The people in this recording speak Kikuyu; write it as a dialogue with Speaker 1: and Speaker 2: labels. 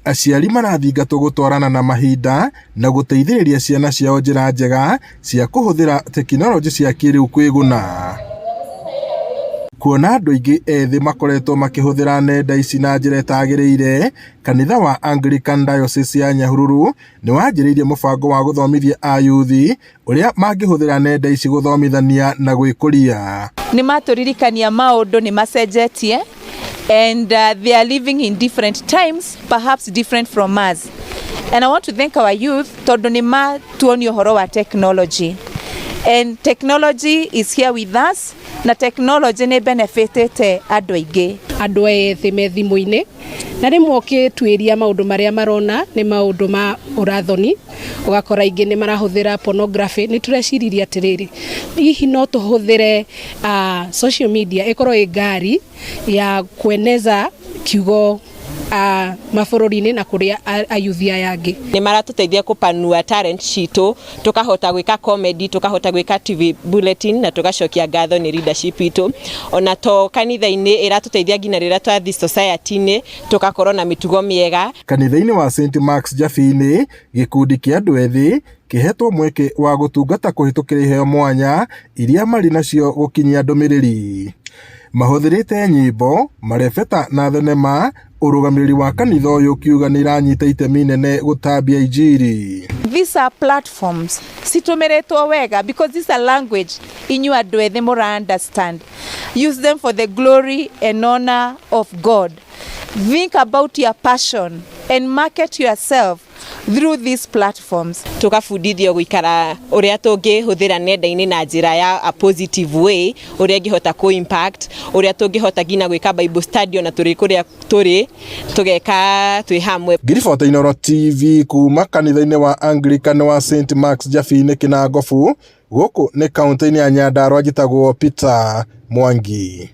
Speaker 1: Aciari marathingatwo gũtwarana na mahinda na gũteithĩrĩria ciana ciao njĩra njega cia kũhũthĩra tekinoronjĩ cia kĩrĩu kwĩguna. Kuona andũ aingĩ ethĩ makoretwo makĩhũthĩra nenda ici na njĩra ĩtagĩrĩire, kanitha wa Anglican Diocese ya Nyahururu nĩ wanjĩrĩirie mũbango wa gũthomithia ayuthi ũrĩa mangĩhũthĩra nenda ici gũthomithania na gwĩkũria.
Speaker 2: Nĩ matũririkania maũndũ nĩ macenjetie and they are living in different times, perhaps different from us, and I want to thank our youth tondũ nĩ matuonia ũhoro wa technology, and technology is here with us, na technology nĩ benefitĩte andũ aingĩ.
Speaker 3: Andũ ethĩ me thimũ-inĩ, na rĩmwe ũkĩtuĩria maũndũ marĩa marona nĩ maũndũ ma ũrathoni, ũgakora aingĩ nĩ marahũthĩra pornography. Nĩ tũreciririe atĩrĩrĩ, hihi no tũhũthĩre social media ĩkorwo ĩ ngari ya kueneza kiugo mabũrũri-inĩ na kũrĩa ayuthi aya angĩ.
Speaker 4: Nĩ maratũteithia kũpanua talent citũ, tũkahota gwĩka comedy, tũkahota gwĩka TV bulletin, na tũgacokia ngatho nĩ leadership itũ. Ona to kanitha-inĩ, ĩratũteithia nginya rĩrĩa twathi society-inĩ, tũgakorwo na mĩtugo mĩega.
Speaker 1: Kanitha-inĩ wa St Mark's Jabini, gĩkundi kĩa andũ ethĩ kĩhetwo mweke wa gũtungata kũhĩtũkĩra iheo mwanya iria marĩ nacio gũkinyia ndũmĩrĩri. Mahũthĩrĩte nyĩmbo, marebeta na thenema. Ũrũgamĩrĩri wa kanitha ũyũ ũkiuga nĩ iranyita itemi nene gũtambia injiri.
Speaker 2: These are platforms citũmĩrĩtwo wega, because this is a language inyuĩ andũ ethĩ mũra understand. Use them for the glory and honor of God. Think about your passion and market yourself through these platforms.
Speaker 4: Tũgabundithio gũikara ũrĩa tũngĩhũthĩra nenda-inĩ na njĩra ya a positive way, ũrĩa ĩngĩhota kũ impact, ũrĩa tũngĩhota nginya gwĩka Bible study ona tũrĩ kũrĩa tũrĩ, tũgeka twĩ hamwe.
Speaker 1: Ngiribota Inooro TV kuma kanitha-inĩ wa Anglican wa St Mark's Jabini, Kinangofu, gũkũ nĩ kaunti-inĩ ya Nyandarua. Njĩtagwo Peter Mwangi.